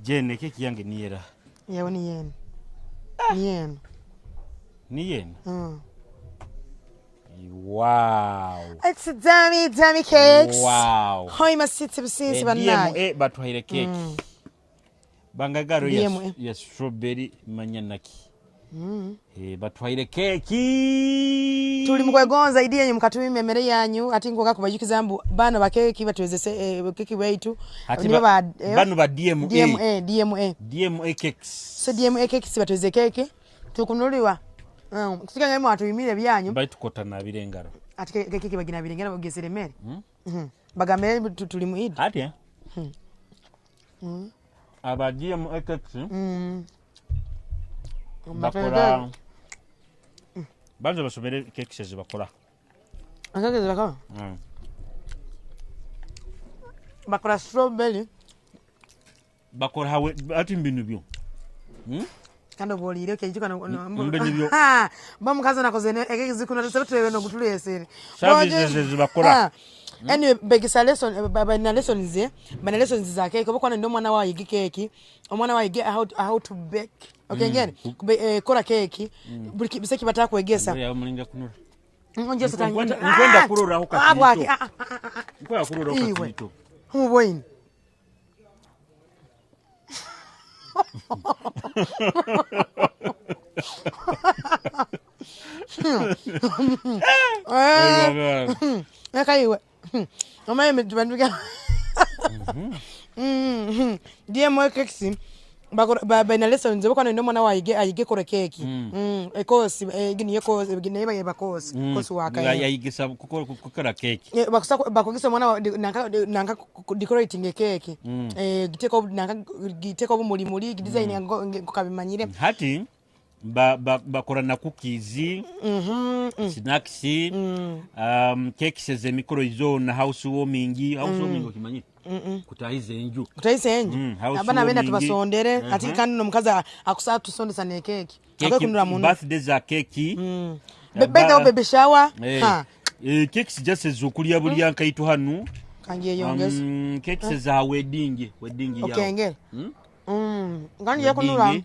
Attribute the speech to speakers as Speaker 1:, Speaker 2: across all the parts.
Speaker 1: Jane, ekeki yange niyera.
Speaker 2: Yawe ni yenu. Ni yenu.
Speaker 1: Ni yenu. Wow.
Speaker 2: It's dummy dummy cakes.
Speaker 1: Wow.
Speaker 2: Hoima city business
Speaker 1: Eh,
Speaker 2: banaye.
Speaker 1: DMA batuhaire keki. Bangagaro ya,
Speaker 2: DMA.
Speaker 1: ya strawberry manyanaki. Eh, batuhaire keki.
Speaker 2: Tuli mukwegonza idi yenyu mukatwime emere yanyu ati ngoka kubajukiza mbu bana bakeki batwezese keki waitu.
Speaker 1: Ati
Speaker 2: Nibo
Speaker 1: bano ba DMA.
Speaker 2: DMA DMA.
Speaker 1: DMA cakes.
Speaker 2: So DMA cakes batweze keki tukunuliwa. Kusiga ngemu atwimire byanyu
Speaker 1: Baitu kota nabire engaro.
Speaker 2: ati keki bagina birengera bagezere emere. Bagambe tuli mu idi.
Speaker 1: Ati eh? Aba DMA cakes bakora banza basomere cakes ezibakora.
Speaker 2: Keki bakora. Bakora strawberry
Speaker 1: Bakora hawe ati mbinu byo.
Speaker 2: Kandi obwoliire keijuka
Speaker 1: Mbe nibyo.
Speaker 2: Ba mukazi nakoze ekeki zikuno tusebe turebe nogutulesere.
Speaker 1: Services ezibakora.
Speaker 2: Anyway, begisa lesson bana lessons bana lessons za keki oba kwana ndo omwana wawe ayige keki, omwana wawe ayige how to bake. Okay, ngene kora keki buli biseki batakwegesa.
Speaker 1: Mbere yawe mulinga kunura.
Speaker 2: Nje sitani.
Speaker 1: Nkwenda kuroraho katito.
Speaker 2: Bwaki.
Speaker 1: Nkwenda kuroraho
Speaker 2: Iwe.
Speaker 1: katito.
Speaker 2: Mubwini. Eka iwe. Omaye tubanduka. DMA cakes bana lessons bako ndo mwana waige ayige kora keki. Ekosi gini ekosi gini yeba yeba kosi. Kosi waka.
Speaker 1: Yayigisa kukora keki.
Speaker 2: Bakusa bakugisa mwana wa nanka nanka decorating keki. Giteko nanka giteko bumuli muli design ngo kabimanyire.
Speaker 1: Hati bakora na cookies, snacks, cakes ez'emikoro zona, house warming, house warming okimanyi? Kutahiza enju.
Speaker 2: Kutahiza enju.
Speaker 1: House
Speaker 2: Abana benda
Speaker 1: warming.
Speaker 2: tubasondere ati kandi no mukazi akusa tusondesa ne keki.
Speaker 1: Keki,
Speaker 2: Akakunura muno.
Speaker 1: birthday za keki.
Speaker 2: Bebe baby shower. Ha.
Speaker 1: Cakes just ezokulya bulya nkaitu hanu.
Speaker 2: Kangiye yongeza.
Speaker 1: Cakes za wedding, wedding yawe.
Speaker 2: Okengere. Kandi yekunura.
Speaker 1: Wedding,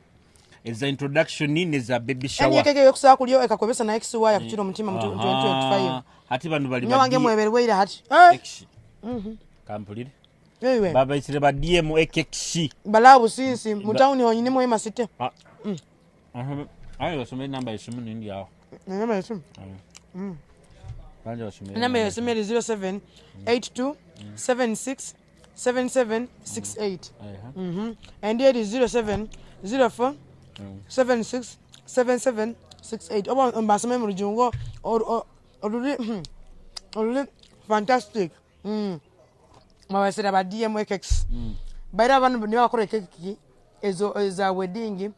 Speaker 1: eza introduction neza baby
Speaker 2: Yani
Speaker 1: shower.
Speaker 2: keke yokusa kulyo ekakwebesa na XY yakuchira omutima mu 2025.
Speaker 1: Hati bano bali
Speaker 2: Nyo wange mweberwe ira hati. Eh.
Speaker 1: X. Kampulire.
Speaker 2: Ewe.
Speaker 1: Babaisire ba DMA cakes.
Speaker 2: Bala busisi mu town honyine mu Masite.
Speaker 1: Ayo basomere namba yesimu nindi aho.
Speaker 2: Namba yesimu.
Speaker 1: Banje basomere.
Speaker 2: Namba yesimu eri 07 82 76 77 68. And eri 07 04 76 77 68. Oba mbasome mu rujungo oluli oluli fantastic. Mabasira ba DMA cakes. Baira abantu nibo bakora keki ezo za wedding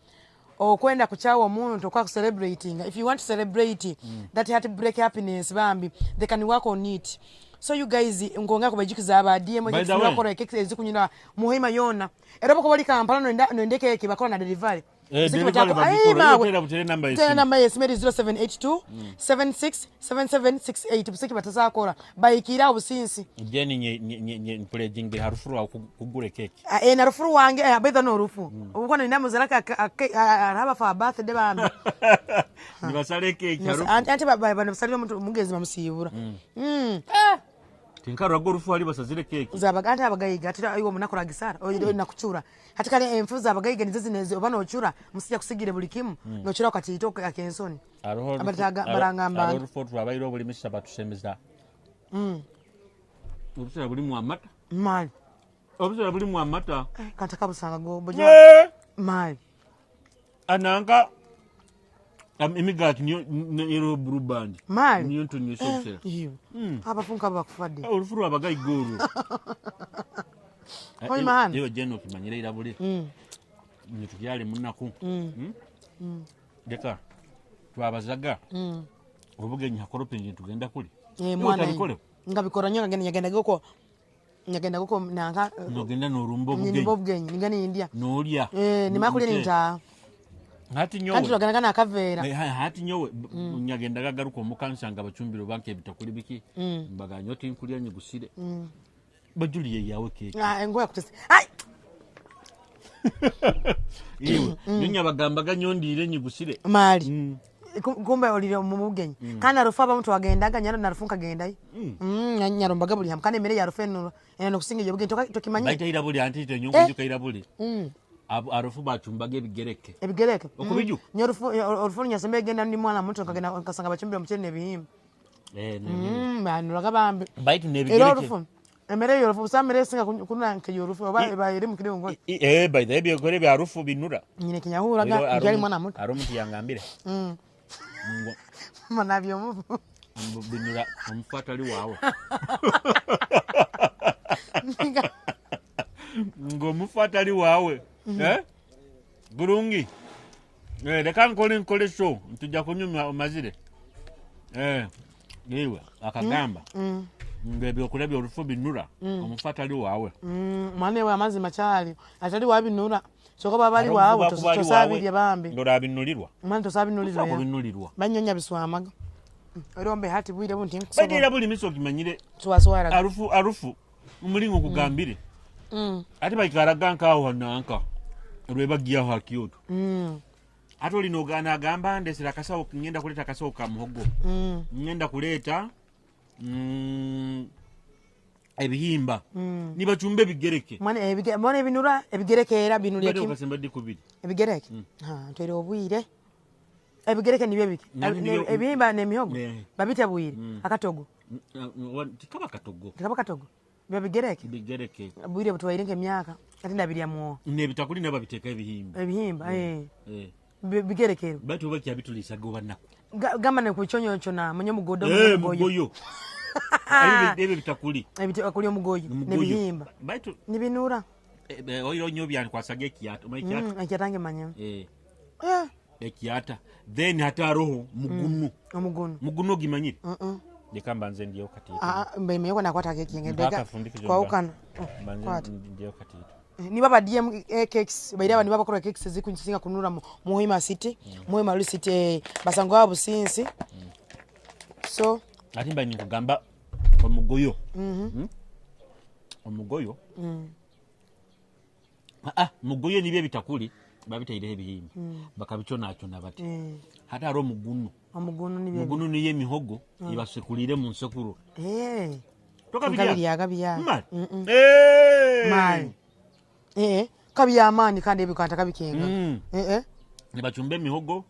Speaker 2: okwenda kuchawa omuntu okwa celebrating. If you want to celebrate that heartbreak happiness bambi, they can work on it. So you guys ngonga kubajukiza aba DMA
Speaker 1: By
Speaker 2: cakes
Speaker 1: the way.
Speaker 2: bakora keki ezikunyira muhima yona. Era bako bali Kampala nonda keki bakora na delivery.
Speaker 1: Delivery
Speaker 2: Siki batako-
Speaker 1: babikora.
Speaker 2: Ai, mawe.
Speaker 1: Tera butere namba
Speaker 2: Tera
Speaker 1: yesimu.
Speaker 2: namba yesimu eri 0782 76 77 68. Busiki batazakora bayikira obusinsi.
Speaker 1: Jeni nye nye nye mpulejinge harufu rwa kugure keki.
Speaker 2: Na rufu wange abetha no rufu. Ubukwana ndamuzara araba for birthday bambi.
Speaker 1: Nibasale keki harufu.
Speaker 2: Anti bano basalira omuntu mugezi bamusibura.
Speaker 1: Tinkarwa go rufu ali basazire keki.
Speaker 2: Zabaga anti abagayiga ati iwo munakora gisara nakuchura. Hati kale enfu zabagayiga nizo zineze oba nochura musija kusigire buli kimu nochura ukatito akensoni. Abataga barangamba.
Speaker 1: Aroho rufu twabaire obulimisa batusemeza. Obusera bulimu amata.
Speaker 2: Mali.
Speaker 1: Obusera bulimu amata.
Speaker 2: Kanta kabusanga go bojo. Mali.
Speaker 1: Ananga emigati niyo ero blue band.
Speaker 2: Mali.
Speaker 1: Niyo ntunywesa obusera.
Speaker 2: Iyo. Abafunka bakufadde.
Speaker 1: Olufu lwabagayiga olwo.
Speaker 2: Oi mahana.
Speaker 1: Iwe jeno okimanyire ira buli. Nitukyali munaku. Leka twabazaga. Obugenyi hakoropingi tugenda kuli.
Speaker 2: Mwana.
Speaker 1: Otabikole.
Speaker 2: Nga bikora nnyo ngagenda nyagenda goko. Nyagenda goko nanka.
Speaker 1: Nogenda n'orumba
Speaker 2: Nyimba
Speaker 1: obugenyi.
Speaker 2: obugenyi nigani India.
Speaker 1: N'olya.
Speaker 2: Nimara kulya ninta.
Speaker 1: Hati nyowe.
Speaker 2: Kandi turagana kana akaveera.
Speaker 1: Hati nyowe nyagenda gagaruka omukansa nga bacumbiro banke ebitakuli biki. Mbaganyo tinkulya nyigusire. Bajuliye yawe keke.
Speaker 2: Ah, engoya kutesa. Ai.
Speaker 1: Iwe nyo nyabagambaga nyo ndiire nyigusire.
Speaker 2: Mali. Kumbe olire mu bugenyi kandi arufu abamu twagendaga nyaro narufu nkagendayo. Nyarombaga buli hamu kandi emere yarufu enura eno nokusinga eyobugenyi tokimanyi.
Speaker 1: Baita irabuli anti tenyonkujuka irabuli. Arufu bacumbaga ebigereke.
Speaker 2: Ebigereke.
Speaker 1: Okubijuka?
Speaker 2: Nyorufu orufu nyasembe genda ndi mwana muto nkagenda nkasanga bacumbira omucere n'ebihimba. Banuraga bambi.
Speaker 1: Baitu
Speaker 2: Era
Speaker 1: n'ebigereke.
Speaker 2: Orufu emere yorufu busa emere esinga kunura nkeyorufu oba eba eri mukirungo.
Speaker 1: By the way, ebyokore bya rufu binura.
Speaker 2: Nyine kinyahuraga nkyali mwana muto.
Speaker 1: Ari omuntu yangambire ngo
Speaker 2: Manabyo omufu.
Speaker 1: Ngo binura omufu atali waawe, ng'omufu atali waawe. Eh? Bulungi. Leka nkole show ntujja kunyumya omazire. Iwe akagamba ng'ebyokulya by'olufu binura omufu atali waawe.
Speaker 2: Mwana ewe amazima kyali atali wabinura soka baba bali waawe tosabirya bambi.
Speaker 1: Ng'olabinulirwa.
Speaker 2: Mwana tosabinulirwa.
Speaker 1: Kubinulirwa.
Speaker 2: Banyonya biswamaga era ombe hati bwire bunti
Speaker 1: Baita
Speaker 2: nkusobola
Speaker 1: era buli misi okimanyire.
Speaker 2: Swaswaraga.
Speaker 1: Arufu omulingo nkugambire ate baikaraga nkaho nanka lwebagiyaho hakyoto. Ate olina ogana agamba ndesera akasawo, ngenda kuleeta akasawo ka muhogo, ngenda kuleeta ebihimba nibacumba ebigereke.
Speaker 2: Mwana mwana ebinura ebigereke era binulya
Speaker 1: Badde
Speaker 2: kimu.
Speaker 1: okasemba ddi kubiri?
Speaker 2: Ebigereke. Ha, ntwere obwire ebigereke nibyo biki? Ebihimba n'emihogo. Babitabwire akatogo.
Speaker 1: Tikaba katogo.
Speaker 2: Tekaba katogo biba bigereke.
Speaker 1: Bigereke.
Speaker 2: Bwire butwaire nk'emyaka ate ndabirya mwoho.
Speaker 1: Nebitakuli nabo babiteeka ebihimba.
Speaker 2: Ebihimba, eh. Bigerekero.
Speaker 1: Baitu oba kyabituliisaga oba naku.
Speaker 2: Gamba nekukyonyocho na munye mugodo.
Speaker 1: Mugoyo. Ebyo bitakuli.
Speaker 2: Kuli omugoyo.
Speaker 1: Mugoyo.
Speaker 2: N'ebihimba.
Speaker 1: Baitu
Speaker 2: nibinura.
Speaker 1: Oiro nyo byankwasaga ekyata, omanyi ekyata?
Speaker 2: Ekyatange manya.
Speaker 1: Ekyata then hati aroho mugunu.
Speaker 2: Omugunu.
Speaker 1: Mugunu ogimanyire?
Speaker 2: Mm-mm.
Speaker 1: Leka mbanze ndyeho katiito.
Speaker 2: Ah, ah, mbemeyo nakwata keki.
Speaker 1: Mpaka afundikizo.
Speaker 2: Kwawukana.
Speaker 1: Mbanze
Speaker 2: Kwata.
Speaker 1: ndyeho katiito.
Speaker 2: Niba ba DM cakes baira abantu bakora cakes zikunsinga kunura mu Muhima City, Muhima Lu City, basangwa businsi so.
Speaker 1: Ate mba nikugamba omugoyo. Omugoyo. Ah, ah, mugoyo nibyo ebitakuli babitaireho ebihimba bakabiconacona bati. Hati hariho omugunu.
Speaker 2: Omugunu nibyo
Speaker 1: Mugunu niyo emihogo ebasekulire mu nsekuro. Tokabirya?
Speaker 2: Nkabiryaga bya.
Speaker 1: Mali.
Speaker 2: Mali. Kabya amaani kandi ebikanta kabikenga.
Speaker 1: Nibacumba emihogo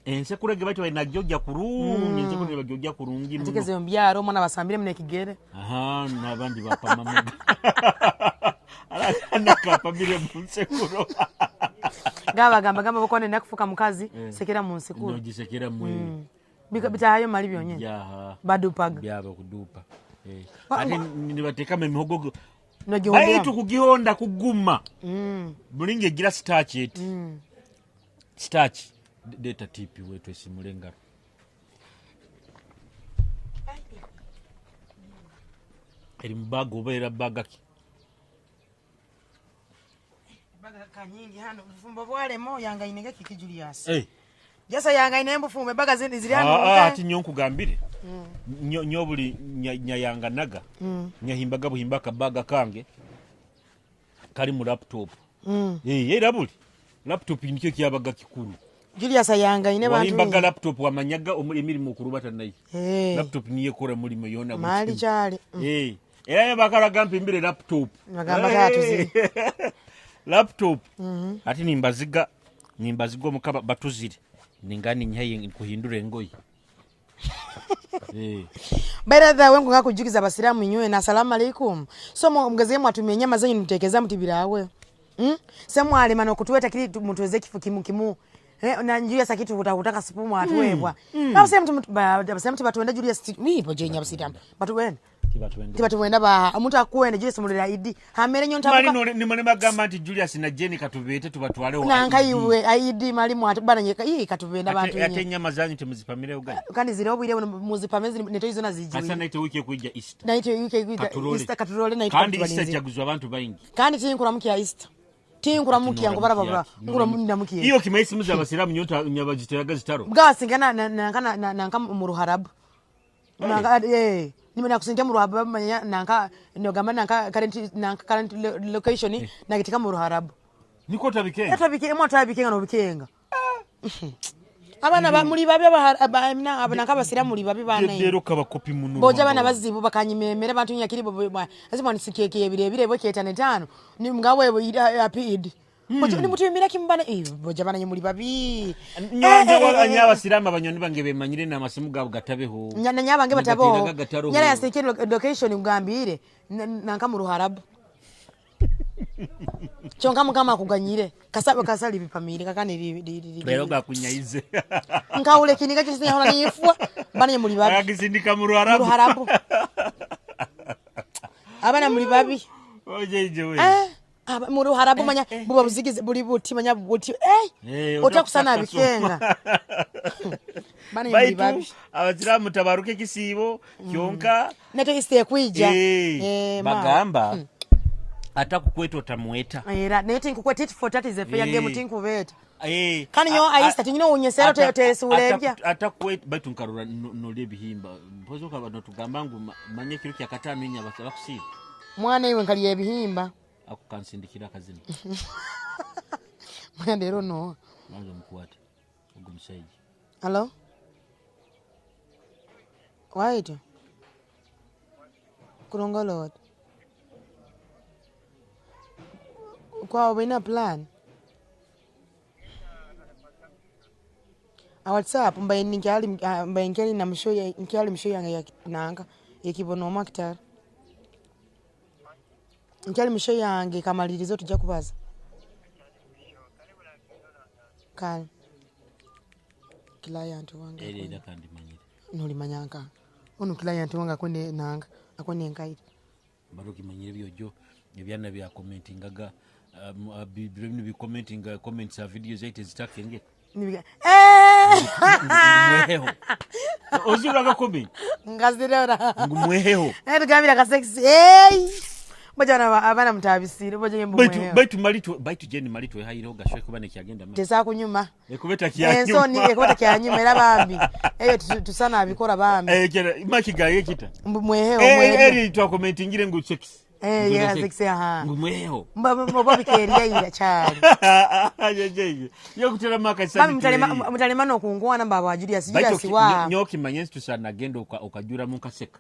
Speaker 1: ensekuro ege batyo banajogya kurungi, ensekuro nibajogya kurungi muno.
Speaker 2: Atekeze mbyaro omwana basambire munekigere.
Speaker 1: Aha, n'abandi bapamamuga nakapamire mu nsekuro.
Speaker 2: Gabagamba gamba bokone nakufuka mukazi sekera mu nsekuro.
Speaker 1: Nogisekera mwe.
Speaker 2: Bitahayo mali byonyene.
Speaker 1: Byaha.
Speaker 2: Badupaga.
Speaker 1: Byaba kudupa. Ate nibateekamu emihogo
Speaker 2: Nogihondera.
Speaker 1: Baitu kugihonda kuguma mulinga egira starch eti starch deta tipi wetu esimula engalo eri mubaga oba era baga ki?
Speaker 2: Baga kanyingi hano bufumbo bwalemo yangainege kiki Julius. Jasa yangaine mbufumbo embaga ziri hano.
Speaker 1: Ati nyo nkugambire nyo buli nyayanganaga nyahimbaga buhimba akabaga kange kali mu laptop. Era buli laptop nikyo kyabaga kikulu.
Speaker 2: Julius ayangaine bantu.
Speaker 1: Wahimbaga laptop wamanyaga emirimu okurubata nayo. Laptop niyo ekora mulimo yona buli
Speaker 2: Mali
Speaker 1: kimu.
Speaker 2: kyali.
Speaker 1: Era yo bakalaga mpimbire laptop.
Speaker 2: Bagamba tatuzire.
Speaker 1: Laptop ati nimbaziga omukaba batuzire ninga ninyaye kuhindura engoyi.
Speaker 2: By the way, nkunga kujukiza abasiramu inywe na asalamu alaikum. So mugeze mwatumia enyama zenyu nimutekeza mutibirawe. Semwalema nokutuweta kili mutweze kifu kimu kimu. Na Julius akitu kutaka sipumu atuwebwa. Abasiramu tibatuwenda Julius nipo jenya abasiramu. Batuwenda.
Speaker 1: Tibatuwenda.
Speaker 2: Tibatuwenda ba omuntu akuwenda Julius mulira ID. Hamere nyo
Speaker 1: Mali
Speaker 2: ntabuka.
Speaker 1: nimale bagamba nti Julius na Jenny katubeete tubatwalewo.
Speaker 2: Nanka iwe ID mali mwatu bana nyeka iyi katubenda bantu
Speaker 1: Ate
Speaker 2: nye.
Speaker 1: ennyama zanyu temuzipamirewo gayi.
Speaker 2: Kandi zire obwire buno muzipame ziri neto izona zijiwe.
Speaker 1: Kasa naite wiki ekwijja Easter.
Speaker 2: Naite wiki ekwijja
Speaker 1: Katulole.
Speaker 2: Easter katulole naite
Speaker 1: Kandi Easter
Speaker 2: katubalinze.
Speaker 1: kyaguzwa abantu baingi.
Speaker 2: Kandi tinkuramukiya Easter. Tinkuramukiya ngo barababura nkuramukiya.
Speaker 1: Iyo kimaye simu z'abasiramu nyota nyabaziteraga zitaro.
Speaker 2: Bwasinga na nanka nanka mu ruharabu. Nanka nime nakusinga mu ruharabu manya nanka nogamba nanka current location nagitika mu ruharabu.
Speaker 1: Niko tabikenga.
Speaker 2: Etabikenga mwa tabikenga nobikenga. Abaana muli babi abasiramu muli babi bana.
Speaker 1: Rero kabakopi muno.
Speaker 2: Boja abana bazibu bakanyimemere bantu nyakiri azimwa nisikeke ebire ebire bweketa netano ni ngawe apid. Boja ni mutumira kimbana boja bana muli babi.
Speaker 1: Nyonje nya abasiramu abanyoni bange bemanyire n'amasimu gabo gatabeho.
Speaker 2: Nyana nyabange batabo. Nyana yasekere location ngambire nanka mu Ruharabu. Kyonka mukama akuganyire kasaba kasali bipamire kakani li
Speaker 1: Lero gakunyaize.
Speaker 2: Nkaule kiniga kisi yahona nifwa bana muli babi.
Speaker 1: Akisindika mu Ruharabu.
Speaker 2: Ruharabu. Abana muli babi.
Speaker 1: Oje ije we.
Speaker 2: Mu Ruharabu manya buba buzigize buli buti manya buti otakusana bikenga. Bana muli babi.
Speaker 1: Abasiramu tabaruke kisibo kyonka
Speaker 2: neto iste kuija.
Speaker 1: Bagamba atakukweta otamweta.
Speaker 2: Era naye tinkukweta it for that is a fair game tinkubeta. Kani yo aista tinyino unyesero tesuulebya.
Speaker 1: Atakweta baitu nkarura nolye bihimba. Mpozo ka bano tugamba ngu manye kiro kya katano inya bakusiba.
Speaker 2: Mwana iwe nkali ebihimba.
Speaker 1: Akukansindikira kazini.
Speaker 2: Mwana lero no.
Speaker 1: Mwanzo mkwate. Ogumusajja.
Speaker 2: Hello? Wait. Kurongolo. Kwa wena plan. A WhatsApp mbaye nikyali na mshoya nikyali mshoya ya nanga yekibono maktar. Nikyali mshoya yange kamalirizo tujja kubaza. Kale. Client wange.
Speaker 1: Ere kandi manyire.
Speaker 2: Nolimanyanka. Ono client wange akonde nanga akonde nkaire.
Speaker 1: Baroki manyire byojo ebyana bya commentingaga biro bino bi commenting comments a videos zaite zitakenge. Ngumweheho. Oziraga comment.
Speaker 2: Ngazirora.
Speaker 1: Ngumweheho.
Speaker 2: Tugambira ka sexy. Hey. Boja na abana mutabisire boja yembu mweheho.
Speaker 1: Baitu malito baitu jeni malito ehayiro gashwe kuba ne kyagenda.
Speaker 2: Tesa kunyuma.
Speaker 1: Ekubeta kyanyuma.
Speaker 2: Ensoni ekubeta kyanyuma era bambi. Eyo tusana abikora bambi.
Speaker 1: Makigaye kita.
Speaker 2: Mweheho mweheho.
Speaker 1: Eri twa commentingire ngu sexy.
Speaker 2: Yeah, sexy aha.
Speaker 1: Ngumweho.
Speaker 2: Mba bikeria ira cyane.
Speaker 1: Jeje. Yo kutera maka sasa.
Speaker 2: Mami mutalema no kungwana mbaba wa Julius Julius wa.
Speaker 1: Nyoki manyensi tusana gendo ukajura mukaseka.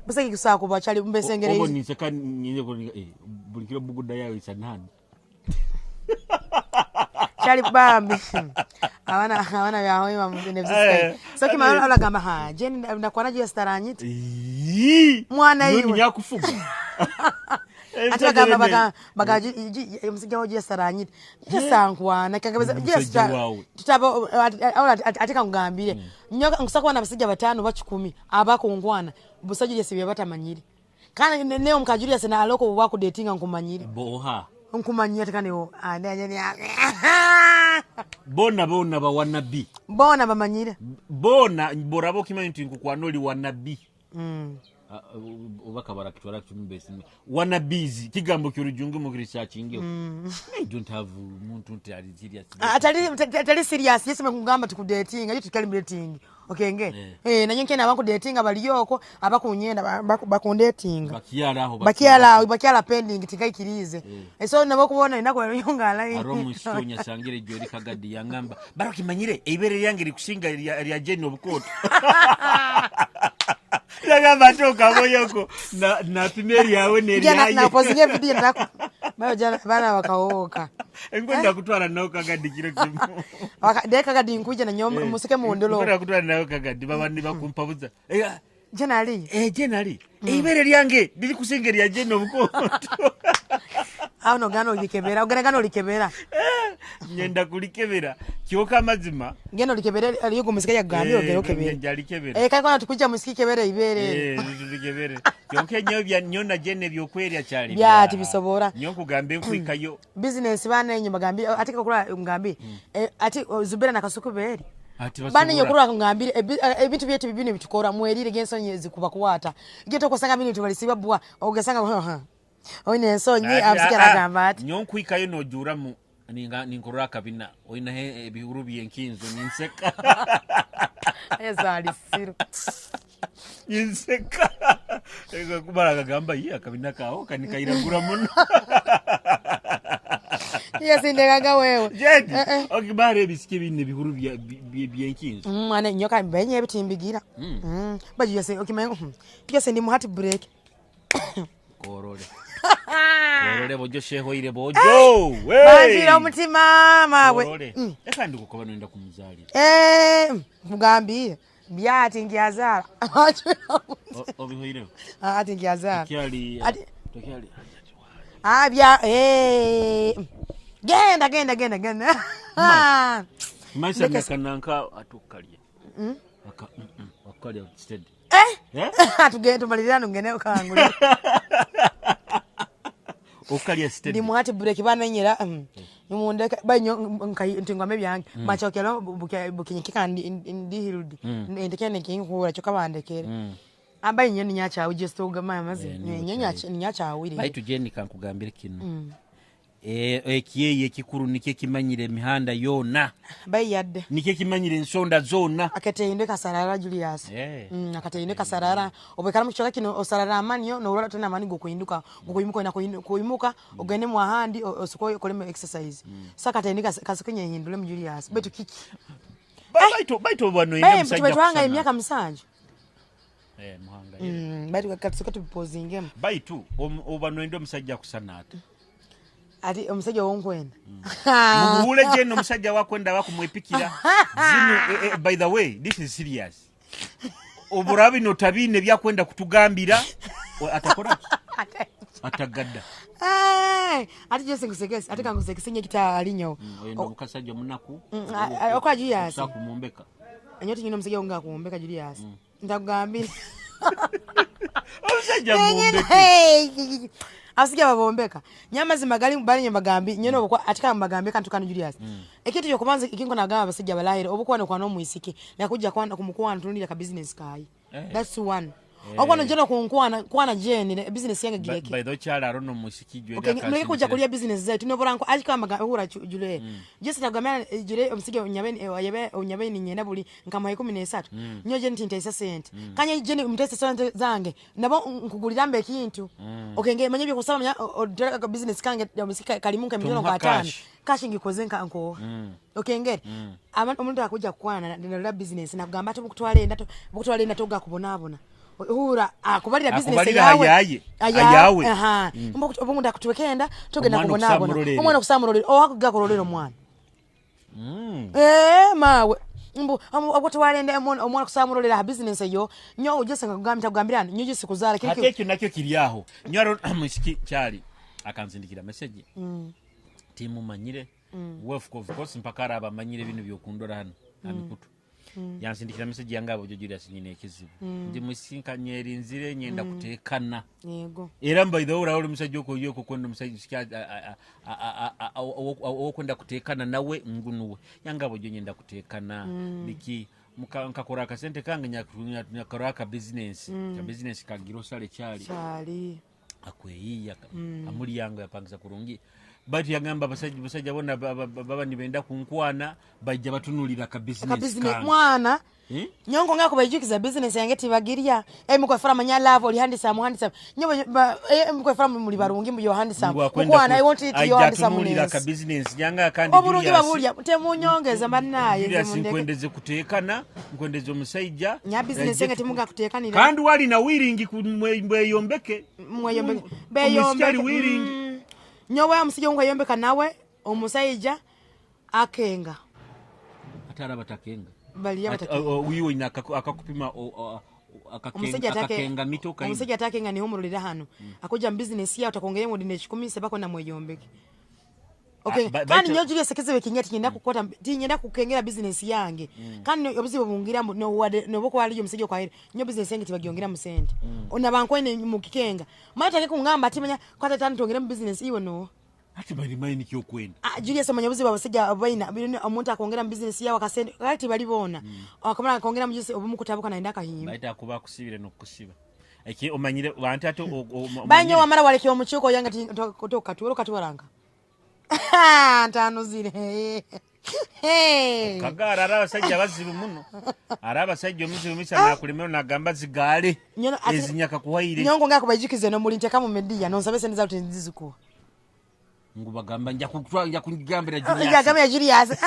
Speaker 2: Buseki kusako bachali mbesengere.
Speaker 1: Obo niseka nyine buli kilo buguda yawe isanani.
Speaker 2: Chali bambi. Abana byaho imam. So kimara alagamba ha Jane ndakwana Julius taranyiti. Mwana iwe.
Speaker 1: Nyakufuga.
Speaker 2: Ati bagamba baga omusajja wa Julius taranyiti. Jesankwana kagabeza Julius tutabo ati kangambire. Nyoka nkusakwana abasajja batano bakikumi abakongwana busajja Julius bye batamanyire. Kana ne omuka Julius na aloko bwa ku datinga nkumanyire.
Speaker 1: Boha.
Speaker 2: Nkumanyire ati kane o
Speaker 1: Bona bona ba wanabi.
Speaker 2: Bona bamanyire.
Speaker 1: Bona borabo kimanyi nti nkukwana oli wanabi. Oba kabara kitwala kitumbe wanabizi kigambo ky'olujungu mu research ngyo. I don't have muntu nti ali serious.
Speaker 2: Atali serious yesime kugamba tukudatinga yo tukali dating. Okay nge. Na nyenke na bakudatinga baliyoko abakunyenda bakundatinga.
Speaker 1: Bakiala aho
Speaker 2: bakiala bakiala pending tikaikirize. So nabo kubona inako yongala.
Speaker 1: Aromu sitonya sangire jori kagadi yangamba. Baroki manyire ibere lyange likusinga lya Jane obukoto. Yagamba toka boyoko na pimeri yawe neri.
Speaker 2: Na pozinye video ndako. Bayo jana bana wakaoka.
Speaker 1: Ngwenda kutwala nawo kagadi kiro kimu.
Speaker 2: Waka kagadi nkuja na nyoma musike muondolo.
Speaker 1: Ngwenda kutwala nawo kagadi baba ni bakumpabuza.
Speaker 2: Jana ali.
Speaker 1: Jana ali. Ibere lyange liri kusinga lya Jane obukoto.
Speaker 2: Awo no gano likebera, ogana gano likebera.
Speaker 1: Nyenda kulikebera. Kyoka mazima.
Speaker 2: Ngeno likebera aliyo musike yagambye ogero okebera.
Speaker 1: Njali likebera.
Speaker 2: Kai kwana tukuja musike kebera ibere.
Speaker 1: Tulikebere. Kyonke nyo bya nyona Jane byokwera cyali.
Speaker 2: Bya ati bisobora.
Speaker 1: Nyo kugambe nkwikayo.
Speaker 2: Business bana enyo bagambi ati kokula ngambi. Ati Zubera na Kasuku beri. Bana nyo kurwa ngambire ebintu byetu bibino bitukora mwerire gensonyi zikuba kuwata. Geto kusanga bintu balisiba bwa ogesanga Oine ensonyi abusikera agamba ati.
Speaker 1: Nyo nkwikayo nojura mu ninkorora kabina oina ebihuru byenkinzo ninseka.
Speaker 2: Ayazali siru.
Speaker 1: Ninseka. Ego kubara akagamba ye akabina kawo kanikairagura muno.
Speaker 2: Yesindekaga wewe.
Speaker 1: Jedi,
Speaker 2: Eh, eh.
Speaker 1: okibara ebisiki ebine ebihuru byenkinzo.
Speaker 2: Mwana nyoka benye ebitimbigira. Baji yese okimanya yese ndi mu heartbreak.
Speaker 1: Korole. Korole bojo shehoire bojo. Wey!
Speaker 2: Banzira omutima mawe.
Speaker 1: Korole. Eka ndikukoba noenda kumuzalira.
Speaker 2: Eh, mugambire byati ngiazala.
Speaker 1: Obihoireho.
Speaker 2: Ati ngiazala.
Speaker 1: Tokyali
Speaker 2: Ati-
Speaker 1: tokyali.
Speaker 2: Ah bya eh. Genda genda genda genda.
Speaker 1: Maisha nakananka atukalya. Aka akalya steady.
Speaker 2: Eh?
Speaker 1: Eh?
Speaker 2: Tugende tumalirira ngende okangulira.
Speaker 1: Okalya steady.
Speaker 2: Ndi mu heartbreak bananyera. Nimundeka banyo ntingwame byange. Machokero bukinyikika ndi ndi healed. Ndekene kinkura cyo kabandekere. Ambaye nyo ninyachawe just ogama amazi.
Speaker 1: Eh, niwe
Speaker 2: Nyo nyachawe.
Speaker 1: Baitu Jeni kankugambire kino. Ekyeyi ekikuru nikyo ekimanyire emihanda yona.
Speaker 2: Bayadde.
Speaker 1: Nikyo ekimanyire ensonda zona.
Speaker 2: Akateyinde kasarara Julius.
Speaker 1: Eh.
Speaker 2: Akateyinde kasarara. Obwekala mu kichwa kino osarara amani yo norora tena amani gokuhinduka. Gokuyimuka na kuyimuka ogende mu ahandi osiko okoleme exercise. Saka kateyinde kasukenye hindule mu Julius. Betu kiki.
Speaker 1: Baitu baitu wano enda
Speaker 2: Baye
Speaker 1: musajja
Speaker 2: tubetwanga
Speaker 1: kusana.
Speaker 2: emyaka 7.
Speaker 1: Eh, muhanga.
Speaker 2: Baitu katusoka tubipozingemu.
Speaker 1: Baitu obano enda omusajja kusana ate.
Speaker 2: Ati omusajja wonkwenda.
Speaker 1: Mubuule Jeni omusajja wakwenda wakumwepikira. Zino by the way, this is serious. Oburabi notabine byakwenda kutugambira atakora ki? Atagadda.
Speaker 2: Ai, ati Jesse ngusekese, ati kangusekese nye kita alinyo.
Speaker 1: Oyenda omukasajja omunaku.
Speaker 2: Okwa Julius.
Speaker 1: Okusa kumumbeka.
Speaker 2: Enyo tinyina omusajja wonga kuwombeka Julius. Ndakugambira.
Speaker 1: Omusajja muwombeke.
Speaker 2: Abasajja babombeka. Nyamazima gali bali nyabagambi nyene obukwa atika mbagambi kantu kanu Julius. Ekintu kyokubanza ekinko nagamba abasajja balahira obukwana kwa n'omwisiki nakujja kwana kumukwana tunulira ka business kayi.
Speaker 1: Eh.
Speaker 2: That's one. Okwana njeno kunkwana kwana jeni business yange gireke.
Speaker 1: By the way, kyala arono musiki jwe
Speaker 2: Okay, muleke kujja kulya business zetu nobora nko alika amaga hura jule. Jesse nagamana jule omusige onyabeni yabe onyabeni nyenda buli nkamuha 13. Nyo je nti ntaisa sente. Kanye je mtesa sente zange nabo nkugulira mbe ekintu. Okay, nge manye byo kusaba manya business kange omusika kalimu nka miliyoni
Speaker 1: Tumuha
Speaker 2: kwa 5.
Speaker 1: cash.
Speaker 2: Cash ngikoze nka nko. Okay, ngeri. Abantu omuntu akujja kukwana nalira business nakugamba ati bukutwala enda bukutwala enda toga kubonabona. Hura akubalira business
Speaker 1: Akubalira
Speaker 2: yawe.
Speaker 1: ayaye. Ayawe.
Speaker 2: Aha. Mbo ndakutwekenda togenda
Speaker 1: Omwana
Speaker 2: kubonabona.
Speaker 1: okusamulolere.
Speaker 2: Omwana okusamulolere. Owakuga kulolera omwana. Mawe. Mbu obwatwalenda omwana kusamulolera ha business eyo. Nyo ujese ngakugambira kugambira nyo jese kuzala
Speaker 1: Ate ekyo nakyo kiri aho. Nyo musiki kyali akanzindikira message. Timumanyire. We of course mpaka araba amanyire bino byokundora hano. Amikutu. Yansindikira message yange abo Julius nyine ekizibu. Ndi musinka nyerinzire nyenda kutekana.
Speaker 2: Yego.
Speaker 1: Era by the way uraho omusajja okoyeko kwenda omusajja okwenda kutekana nawe ngunuwe. Yanga abo jo nyenda kutekana. Biki nkakora akasente kange nyakora aka business. Ka business ka girosale kyali.
Speaker 2: Kyali.
Speaker 1: Akweyiya amuli yange yapangisa kurungi. Bati yagamba abasajja bona baba nibenda kunkwana bajja batunulira ka business
Speaker 2: Ka business
Speaker 1: kange.
Speaker 2: mwana.
Speaker 1: Eh?
Speaker 2: Nyongo ngako bayijukiza business yange tibagirya. Mukwefera manya love oli handsome handsome. Nyo mukwefera muli barungi mu yo handsome. Mukwana I want it yo
Speaker 1: Ajja
Speaker 2: handsome.
Speaker 1: tunulira ka business yanga kandi
Speaker 2: Oburungi
Speaker 1: Julius.
Speaker 2: babulya temunyongeza bannaye
Speaker 1: Julius
Speaker 2: nze mundeke.
Speaker 1: nkwendeze kutekana nkwendeze omusajja.
Speaker 2: Nya business yange timuga kutekanira.
Speaker 1: Kandi wali na wiringi ku mweyombeke.
Speaker 2: Mweyombeke.
Speaker 1: Omusajja ali
Speaker 2: Beyombeke.
Speaker 1: wiringi.
Speaker 2: Nyowe omusajja nkoyombeka nawe omusajja akenga.
Speaker 1: Ate araba takenga.
Speaker 2: Bali
Speaker 1: Ate,
Speaker 2: abatakenga.
Speaker 1: wiwe ina akakupima
Speaker 2: Omusajja
Speaker 1: akakenga mito kaina.
Speaker 2: Omusajja atakenga niho murulira hano. Akuja mu business yawe utakongera mu dine 10 sebako na mweyombeke. Okay, kandi nyo Julius kizibe kinyeti nyenda kukota tinyenda kukengera business yange. Kandi obuzibu bungira no wade no boko wali omusajja kwa heri. Nyo business yange tibagyongera mu sente. Ona bankwene mu kikenga. Mata ke kungamba timanya kwata tano tongera mu business iwe no.
Speaker 1: Ati bali maini kyo kwenda.
Speaker 2: Julius omanya obuzibu abasajja abaina omuntu akongera mu business yawe akasente kati bali bona. Akamala akongera mu business obumukutabuka naenda akahimba.
Speaker 1: Baita kuba kusibire no kusiba. Eki omanyire bantu ate
Speaker 2: Banyo wamara waleke omuchuko yanga toka tuwero katuwaranga. Ntano zire. Hey.
Speaker 1: Kagara ara abasajja bazibu muno. Ara abasajja omuzibu misa nakulemero nagamba zigale. Ezinyaka kuwaire.
Speaker 2: Nyongo ngako bayijukize no muli nteka mu media no nsabe sente za nzizikuwa.
Speaker 1: Ngu bagamba nja kutwa nja kugambira Julius.
Speaker 2: Njagambira Julius.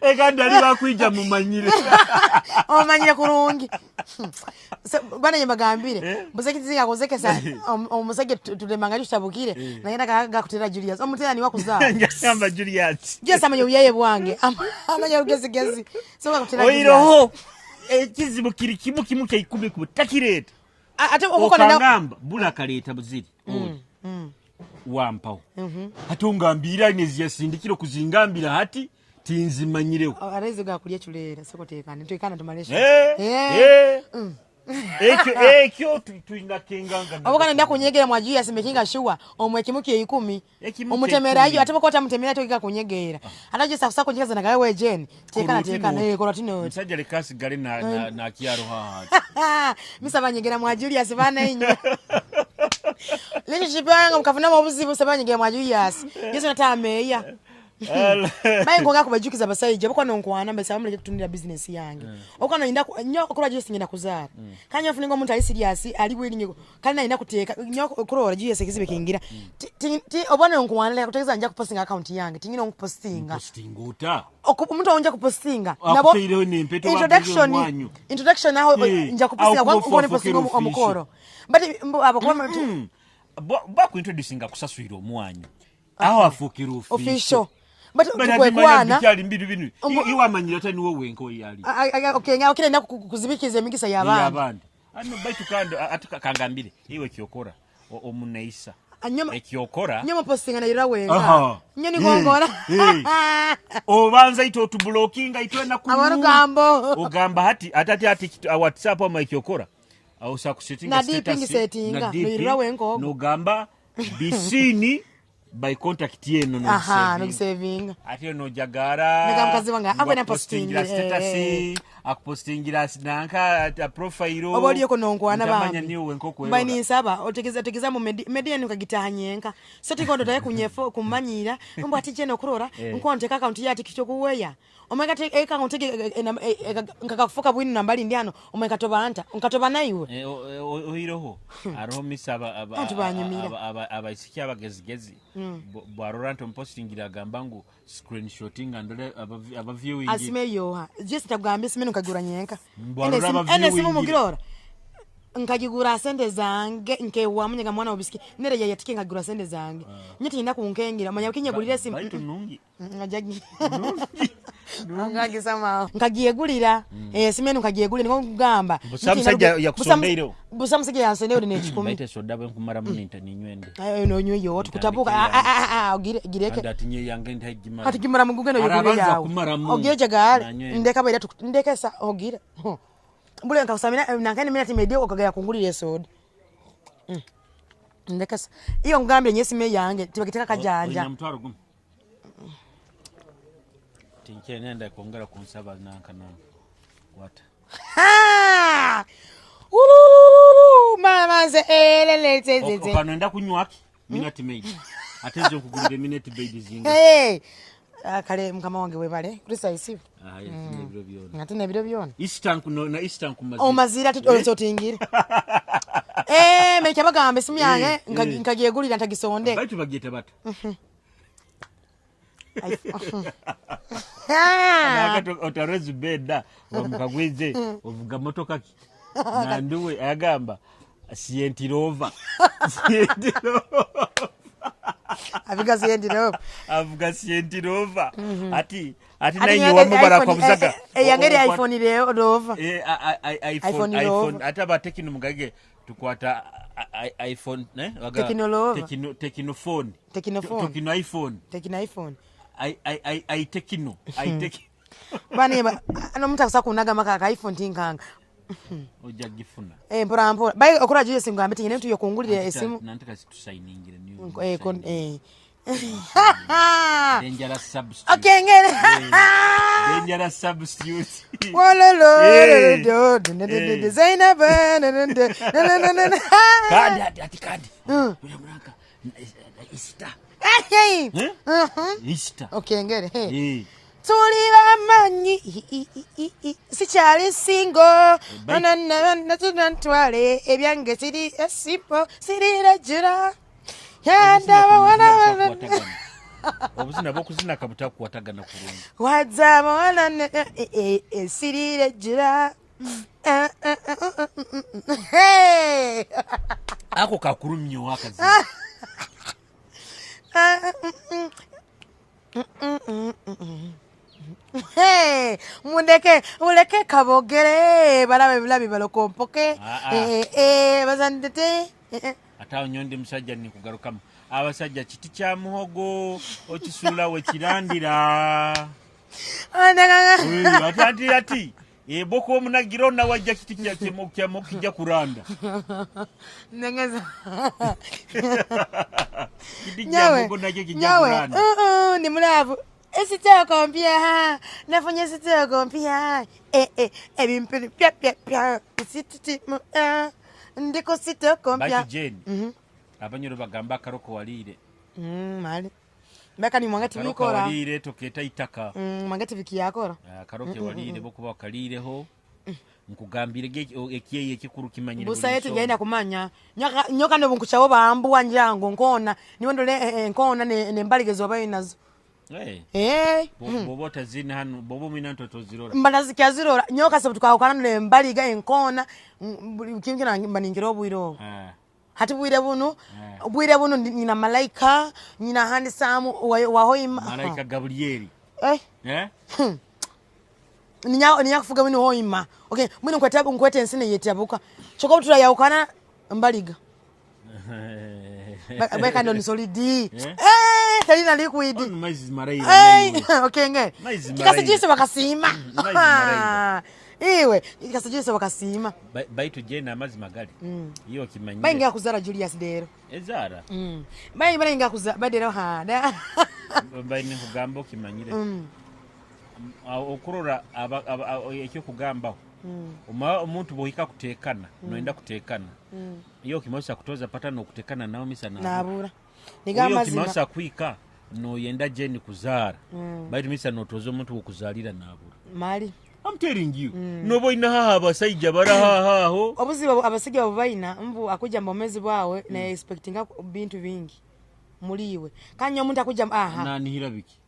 Speaker 1: Ekandi ali bakwija mumanyire.
Speaker 2: Omanyire kurungi. So, bana yembagambire busekitizinga kuzekesa omusajja tulemanga tutabukire naye nakagakutera Julius omutera niwa kuzaa.
Speaker 1: Njagamba Julius.
Speaker 2: Julius amanya obuyaye bwange, amanya olugezigezi, so gakutera Julius.
Speaker 1: Oiroho ekizibu kiri kimu kimu kya ikumi ku takireeta.
Speaker 2: Ate obukola
Speaker 1: okangamba bula kaleeta buziri oli wampaho hati ongambira neziyasindikire okuzingambira hati tinzimanyireho.
Speaker 2: Araizi gakulya ekireera soko tekana tekana tumale.
Speaker 1: Eh, eh. Ekyo ekyo tulina kenganga.
Speaker 2: Obukana nda kunyegera mwa Julius making sure omwe kimu kye 10.
Speaker 1: Ekimu kye
Speaker 2: Omutemerayo
Speaker 1: 10.
Speaker 2: Ate bokota mutemera tokiga kunyegera. Ate Julius akusa kunyegeza nagawe we Jane tekana tekana kola tino.
Speaker 1: Musajja leka asigale na kyaro haha.
Speaker 2: Misaba nyegera mwa Julius bana inywe. Relationship yange mukavuna obuzibu saba nyegera mwa Julius. Yesu natameya. Baye nkonga kubajukiza abasajja bako nonkwana mbese bamuleke kutundira business yange. Okwana inda nyo okola Julius ngenda kuzaala. Kanya ofuninga omuntu ali serious ali willing kali nayina kuteeka nyo okola Julius ekizibe kingira. Ti obona nkwana leka kutegeza nja kupostinga account yange tingina onkupostinga.
Speaker 1: Postinga ota.
Speaker 2: Omuntu onja kupostinga.
Speaker 1: Akuteireho n'empeto
Speaker 2: introduction
Speaker 1: bagire omwanyu.
Speaker 2: Introduction aho nja kupostinga
Speaker 1: Awo
Speaker 2: kwa
Speaker 1: kuba
Speaker 2: ngone postinga
Speaker 1: ofukira
Speaker 2: omukoro. But abo kwa
Speaker 1: Bakuintroducinga kusaswira omwanyu. Aho afuukira
Speaker 2: official.
Speaker 1: Official.
Speaker 2: But tukwekwana.
Speaker 1: Byali mbiru binu. Iwamanyira tani wowe wenko yali.
Speaker 2: Okay, ngaho kile naku kuzibikiza emikisa y'abandi.
Speaker 1: Y'abandi. Ano baitu kando atuka kangambire iwe kyokora omuneisa.
Speaker 2: Anyoma
Speaker 1: Ekyokora.
Speaker 2: Nyoma postinga na irawe.
Speaker 1: Aha.
Speaker 2: Nyo ni gongora.
Speaker 1: Obanza ito otublockinga ito na ku.
Speaker 2: Amarugambo.
Speaker 1: Ogamba hati atati ati WhatsApp ama ekyokora. Au sa kusettinga
Speaker 2: Na DP
Speaker 1: status.
Speaker 2: ngisettinga.
Speaker 1: Na
Speaker 2: No irawe nkogo.
Speaker 1: Nogamba bisini by contact yeno no
Speaker 2: Aha,
Speaker 1: saving.
Speaker 2: no saving.
Speaker 1: Ate nojagara.
Speaker 2: Nega mukazi wange,
Speaker 1: ngo
Speaker 2: abwe na
Speaker 1: akupostingira
Speaker 2: postingira,
Speaker 1: status, akupostingira nanka profile.
Speaker 2: Oba oliyo nonkwana
Speaker 1: Ntamanya
Speaker 2: bambi.
Speaker 1: niwe nkoko
Speaker 2: Mba ninsaba otegeza tegeza mu media nukagitahanyenka. So tikondo taye kunyefo kumanyira mbo ati jeno kurora nko nteka account ya tikito kuweya. Omega te eka ntege nkakafuka bwinu nambali ndiano omega toba anta nkatoba naiwe.
Speaker 1: Ohiroho aroho misa
Speaker 2: Abantu banyumira.
Speaker 1: Abaisiki abagezigezi bwarora nti omupostingira agamba ngu screenshotting andole aba viewing.
Speaker 2: Asime yoha. Just ntagambye sime nkagura nyenka.
Speaker 1: Mbwarora
Speaker 2: Ene
Speaker 1: aba
Speaker 2: ene simu
Speaker 1: viewing.
Speaker 2: mugirora. Nkagigura sente zange nkewa munyega mwana obisiki nere ya yatike nkagura sente zange. Nyeti nina kunkengira manya kinyegulira simu.
Speaker 1: Baitu nungi.
Speaker 2: Ngajagi. Ngagisama. Nkagyegulira. Simenu nkagyegulira niko kugamba.
Speaker 1: Busa musajja yakusondeireho.
Speaker 2: Busa musajja yansondeire n'ekikumi.
Speaker 1: Baite soda bwe nkumaramu ninta ninywende.
Speaker 2: Ayo no nywe yo tukutabuka. Ogire gireke.
Speaker 1: Kandi ati nye yange ntagimara.
Speaker 2: Kati gimara muguge no yogulire
Speaker 1: Arabanza
Speaker 2: yawe.
Speaker 1: kumaramu.
Speaker 2: Ogire jagale.
Speaker 1: Nanywende.
Speaker 2: Ndeka baira ndekesa ogire. Mbule nkakusamira nankani mina timedio okagaya kungulira soda. Ndekesa. Iyo ngambye nyesime yange tibagiteka kajanja.
Speaker 1: Oyina mutwaro gumu. Tinkye nenda kwongera kunsaba nanka nanka. Kwata.
Speaker 2: Ha! Ulululu, mama nze elele tete tete.
Speaker 1: Okanenda kunywa ki? Minute maid. Ate nze nkugulira minute maid zinga.
Speaker 2: Hey! Kale mukama wange webale. Kristo ayisibe.
Speaker 1: Ah, yes, n'ebiro byona.
Speaker 2: Ate n'ebiro byona.
Speaker 1: Easter nkuno na Easter nkumazira.
Speaker 2: Omazira ate onsotingire. Mekya bagamba esimu yange nkagyegulira ntagisonde.
Speaker 1: Baitu bagyeta bata. Nakati otarezi beda wamukagwize ovuga motoka ki? Nanduwe agamba sientirova. Sientirova.
Speaker 2: Avuga sientirova.
Speaker 1: Avuga sientirova. Ati ati
Speaker 2: Ati
Speaker 1: naye
Speaker 2: nyange
Speaker 1: wamubara
Speaker 2: iPhone,
Speaker 1: kwa buzaga.
Speaker 2: Eyangeri iPhone leo rova.
Speaker 1: iPhone,
Speaker 2: iPhone Rover.
Speaker 1: iPhone ate abatekino mugage tukwata iPhone ne? Waga
Speaker 2: Tekino Rover.
Speaker 1: Tekino, Tekinophone.
Speaker 2: Tekinophone.
Speaker 1: Tekino iPhone.
Speaker 2: Tekino iPhone.
Speaker 1: I I I I Tekino. I Tekino.
Speaker 2: Bani ba no muntu akusa kunaga maka ka iPhone tinkanga.
Speaker 1: Ojja gifuna.
Speaker 2: Mpora mpora. Bai okora Julius ngambe tingene ntuyo kungulira esimu.
Speaker 1: Nantaka tusayiningire niyo.
Speaker 2: Kon.
Speaker 1: Dangerous substitute.
Speaker 2: Okay, ngere.
Speaker 1: Dangerous substitute.
Speaker 2: Wololo do do do do do Zainab na na na na na na.
Speaker 1: Kandi ati ati kandi. Ule mraka Easter.
Speaker 2: Hey.
Speaker 1: Easter.
Speaker 2: Okay, ngere. Tuli bamanyi sikyali single ntwale ebyange siri esipo sirirajura.
Speaker 1: Obuzina bwokuzina kabutakukwatagana kurungi.
Speaker 2: Waza abawala esiriire gira.
Speaker 1: Ako kakurumyo akazina.
Speaker 2: Mundeke, muleke kabogere, balabe bulabi balokompoke. Bazandete.
Speaker 1: Ate awo nyo ndi musajja nikugarukamu. Abasajja kiti kya muhogo okisuula we kirandira. Ate ati ati eboko omunagira ona wajja kiti kya kya kijja kuranda.
Speaker 2: Nengeza.
Speaker 1: Kiti kya muhogo nakyo kijja kuranda.
Speaker 2: Ni mulavu. Esitoko mpya. Nafunye esitoko mpya. Ebimpiri pya pya pya. Isititi mu ndiko sitoko mpya.
Speaker 1: Baki Jane. Abanyoro bagamba akaroko waliire.
Speaker 2: Mali. Mbeka ni mwangati bikora.
Speaker 1: Waliire toketa itaka.
Speaker 2: Mwangati bikiyakora.
Speaker 1: Akaroke waliire bokuba wakaliireho. Nkugambire ekiyeye ekikuru kimanyire.
Speaker 2: Busa yetu genda kumanya. Nyoka ndo bunkuchawo bambu njango nkona. Niwe ndole nkona ne mbaligezo abayo nazo.
Speaker 1: Bobo tazina hano bobo mwina ntoto zirora.
Speaker 2: Mbana zikyazirora nyoka sabu tukawukana ne mbaliga enkona kimkina mbaningiro obwiro. Hati bwire buno bwire buno nyina malaika nyina handisamu wahoima
Speaker 1: malaika Gabrieli.
Speaker 2: Ninya kufuga mwino hoima. Okay, mwino nkwete nkwete ensine yetabuka. Choko tula yaukana mbaliga. Beka ndo ni solidi. Talina liquid.
Speaker 1: Maizi maraira.
Speaker 2: Okay nge. Kikasijise wakasima. Iwe kikasijise wakasima.
Speaker 1: Baitu je na amazi magali. Iyo kimanyire.
Speaker 2: Bainga kuzara Julius Dero.
Speaker 1: Ezara.
Speaker 2: Bai bainga kuzara badero ha.
Speaker 1: Bai ni kugambo kimanyire. Okurora ekyo kugambaho. Omuntu bohika kutekana, noenda kutekana. Iyo kimosa kutoza pata no kutekana nao misa na.
Speaker 2: Nabura. Nigamba
Speaker 1: zima. Kimosa kuika no yenda jeni kuzara. Baitu misa notoza omuntu okuzalira nabura.
Speaker 2: Mali.
Speaker 1: I'm telling you. Nobo ina haha abasajja bara haha ho.
Speaker 2: Obuzibu abasajja abo bayina mbu akuja mbomezi bwawe na expectinga bintu bingi muliwe. Kanya omuntu akuja aha.
Speaker 1: Nanihira biki?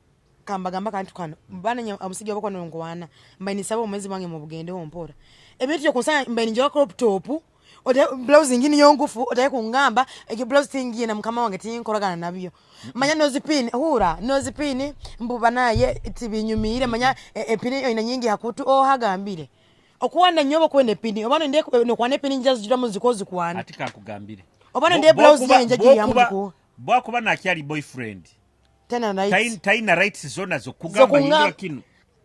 Speaker 2: Kambagamba kantu kano. Bana abasajja bako nongwana. Mbaini sabo omwezi wange mu bugende ho mpora. Ebintu byo kusanya mbaini njoka crop top. Ote blouse ngini yongufu otaye kungamba eki blouse tingiye na mukama wange tinkoragana nabyo. Manya nozipini hura nozipini mbu banaye tibinyumire manya epini ina nyingi hakutu ohagambire. Okuwana nyobo kwene pini obano ndiye no kwane pini njazo jira muzikozi kwana.
Speaker 1: Atika kugambire.
Speaker 2: Obano ndiye blouse yenje jiri yamuko.
Speaker 1: Bwakuba na kyali boyfriend.
Speaker 2: Tena rights.
Speaker 1: Taina rights zona zo kugamba hindura kinu.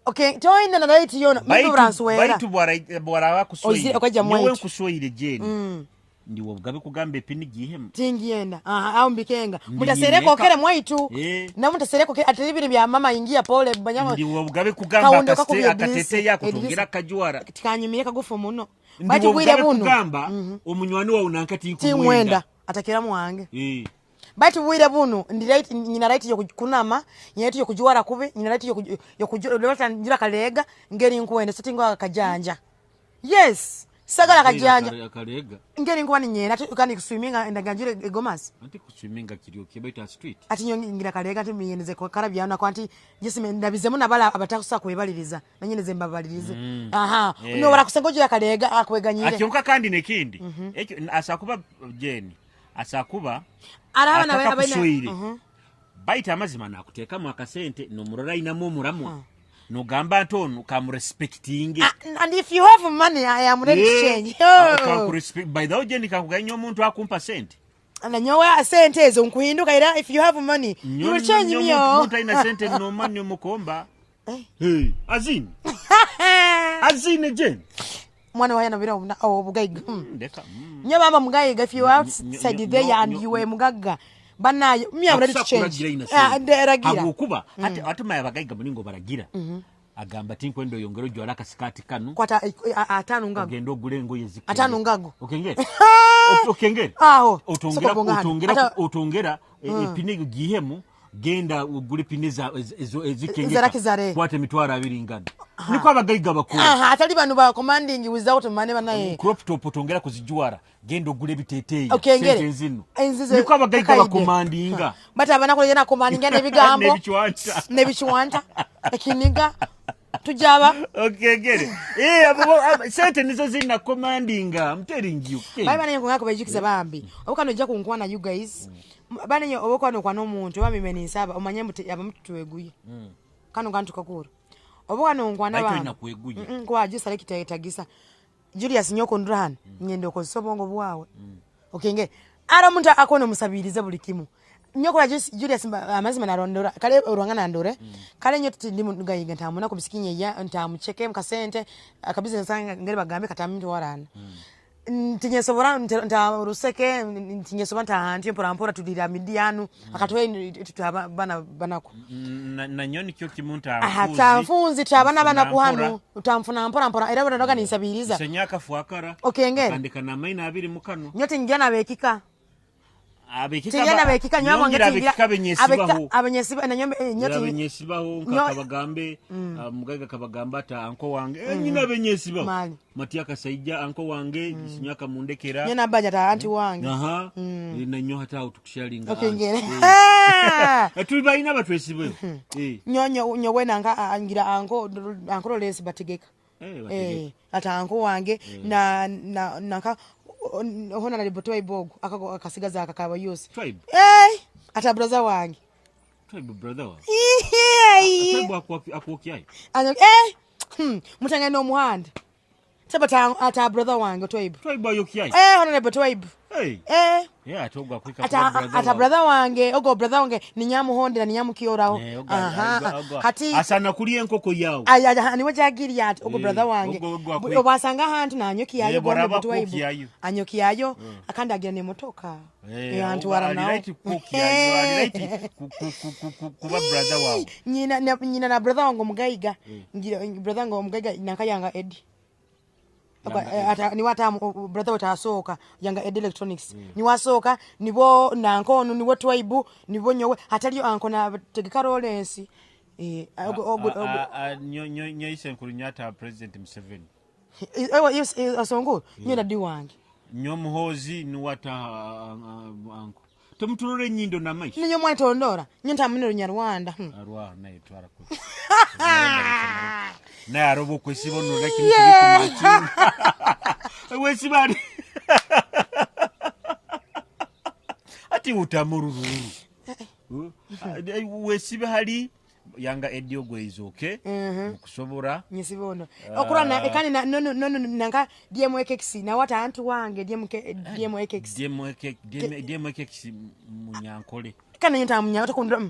Speaker 2: Okay, toina na right yona mimi branswera.
Speaker 1: Baitu bwara kuswahili. Niwe nkuswahili jeni. Ndiwo bugabe kugamba epini gihemu.
Speaker 2: Tingienda. Aha, au mbikenga. Mutasereko kere mwaitu. Na mutasereko kere atiribiri bya mama ingia pole banyama.
Speaker 1: Ndiwo bugabe kugamba akatete yako tongera kajwara.
Speaker 2: Tikanyumire kagufu muno. Baitu bwire buno.
Speaker 1: Kugamba omunywani wa unankati
Speaker 2: kumwenda. Atakira mwange. Baitu bwire buno ndi right nyina right yo kunama, nyina right yo kujuara kubi, nyina right yo kujura njira kalega ngeri nkuwende sitingo kajanja. Yes. Sagala kajanja.
Speaker 1: Kalega.
Speaker 2: Ngeri nkuwa ni nyera kandi kuswiminga ndaganjire gomas.
Speaker 1: Anti kuswiminga kiriyo kibaita street.
Speaker 2: Ati nyongira kalega ati miyeneze ko karabya na kwanti jisime ndabizemu nabala abatakusa kwebaliriza na nyene zembabalirize. Aha. No bara kusengoje kalega akweganyire.
Speaker 1: Akyonka kandi nekindi. Ekyo asakuba Jeni. Asakuba
Speaker 2: araba na bana
Speaker 1: baita amazima nakuteekamu akasente nomurora inamu omuramwa. Nogamba nti ono kamurespectinge.
Speaker 2: And if you have money I am ready to change.
Speaker 1: Kakurespect by the way Jeni kakuganya omuntu akumpa sente.
Speaker 2: Na nyowe sente ezo nkuhinduka era if you have money you will change me.
Speaker 1: Omuntu alina sente no money omukomba. Hey, azini. Azini Jeni.
Speaker 2: Mwana wa yana bira obugaiga.
Speaker 1: Ndeka.
Speaker 2: Nyo mama mugaiga if you outside there and you were mugaga. Banayo mi am ready to change. Nderagira.
Speaker 1: Habukuba ate maya bagaiga muningo baragira. Agamba tinkwendo yongero jwala kasikati kanu.
Speaker 2: Kwata atano ngago.
Speaker 1: Ogendo ogule engoye zikende.
Speaker 2: Atano ngago.
Speaker 1: Okengere. Okengere.
Speaker 2: Aho.
Speaker 1: Otongera epine gihemu. Genda ogule pini
Speaker 2: Eza Luxury.
Speaker 1: Kwata 200,000 ngano. Niko abagaiga bakora.
Speaker 2: Aha, atali bano ba commanding without money banaye.
Speaker 1: Crop top tongera kuzijwara, genda ogule ebiteeteeyi,
Speaker 2: Okengere.
Speaker 1: sente nzino.
Speaker 2: Enzizo.
Speaker 1: Niko abagaiga
Speaker 2: Kakaide.
Speaker 1: bakomandinga.
Speaker 2: But abana kule yena commandinga n'ebigambo.
Speaker 1: N'ebikiwanta.
Speaker 2: N'ebikiwanta. Ekiniga. Tujaba.
Speaker 1: Okengere. Sente nizo zina commandinga. I'm telling you.
Speaker 2: Bayi banaye ngako bayijukiza bambi. Obuka nojja kunkwana you guys. Banaye obuka nokwana omuntu bambi meni nsaba omanye mbu abamutu tweguye. Kano kantu kakuru. Obuka nonkwana
Speaker 1: Baitu
Speaker 2: bambi.
Speaker 1: olina kweguya.
Speaker 2: Kwa jisa lekitagisa. Julius nyoko ndurahana. Ngende okozesa obwongo bwawe. Okenge. Ara omuntu akona omusabirize buli kimu. Nyoko Julius amazima narondora kale orwanga nandore. Kale nyo tuti ndi mugayiga ntamuna kubisikinye ya ntamucheke mukasente akabiziness ngere bagambe katamuntu warana. Ntinyesobora nta ruseke ntinyesobora nta hantu mpora mpora tudira midianu akatoe tutaba bana banako.
Speaker 1: Na nyo nikyo kimu
Speaker 2: Aha,
Speaker 1: ntamfunzi.
Speaker 2: tamfunzi tabana bana
Speaker 1: Nfuna
Speaker 2: kuhanu
Speaker 1: mpora.
Speaker 2: utamfuna mpora mpora era bana ninsabiriza.
Speaker 1: Senyaka fuakara.
Speaker 2: Okengere.
Speaker 1: Akandika na maina abiri mukano.
Speaker 2: Nyo tingira nabekika.
Speaker 1: Abekika
Speaker 2: Tingira nabekika nyo wange
Speaker 1: nyongera
Speaker 2: tingira.
Speaker 1: abekika benyesibaho.
Speaker 2: Abenyesiba na nyombe nyo
Speaker 1: Era
Speaker 2: tingira.
Speaker 1: benyesibaho nka kabagambe, mugaiga kabagamba ata anko wange. Nyina benyesibaho.
Speaker 2: Mali.
Speaker 1: Matia Kasaija anko wange, sinyaka mundekera.
Speaker 2: Nyo nabanya ta anti wange.
Speaker 1: Aha. Na nyo hata utukushalinga.
Speaker 2: Okengere.
Speaker 1: Tuli balina batwesibeho.
Speaker 2: Nyo nyo nyo wena nka ngira anko anko lesi bategeka.
Speaker 1: Bategeka.
Speaker 2: Ata anko wange na na naka honorable Tribe ogo akago akasigaza akakaba yose.
Speaker 1: Tribe.
Speaker 2: Ata brother wange.
Speaker 1: Tribe brother wange.
Speaker 2: Iye.
Speaker 1: Tribe akuokiayo.
Speaker 2: Anyo mutanga no muhanda. Saba ata brother wange Tribe.
Speaker 1: Tribe ayokiayo.
Speaker 2: Honorable Tribe.
Speaker 1: Hey. Yeah, atogwa kwika
Speaker 2: Ata ata brother wange ogo brother wange ninyamuhondera ninyamukioraho. Aha. Kati
Speaker 1: asana kulia enkoko yawo.
Speaker 2: Aya niwe jagiri ati ogo brother wange.
Speaker 1: Ogo, ogo akwika.
Speaker 2: Obwasanga ahantu nanyokiyayo
Speaker 1: Bwaraba
Speaker 2: Tribe.
Speaker 1: kukiyayo.
Speaker 2: Anyokiyayo akandi agira nemotoka. Antu wara nawo.
Speaker 1: Alright kukiyayo, alright kuba brother wawe.
Speaker 2: Nyina na, nyina na brother wange omugaiga. Ngira brother wange omugaiga nakayanga Eddie. Ata niwe ata brother we tasooka yanga Eddie Electronics. Niwe asooka nibo nankono niwe Twaibu nibo nyowe hataliyo anko na tegeka Lawrence. Ogo ogo ogo.
Speaker 1: Nyo nyo isenkuru nyata President Museveni.
Speaker 2: Ewa asongo nyo dadi wange.
Speaker 1: Nyo muhozi niwata anko. Tomutunure nyindo na maisha.
Speaker 2: Ninyo mwana tondora nyo ntamunero Nyarwanda.
Speaker 1: Arwa naye twara ku. Naye arobo kwesiba no lakini kiri kumachinga. Wesiba. Ati utamurururu. Wesiba hali yanga Eddie ogwe is okay. Mukusobora.
Speaker 2: Nyisibono. Okura na ekani na no no no no nanka DMKX na wata antu wange DMK DMKX.
Speaker 1: DMK DMKX munyankole.
Speaker 2: Kana nyo ntamunya otakundura.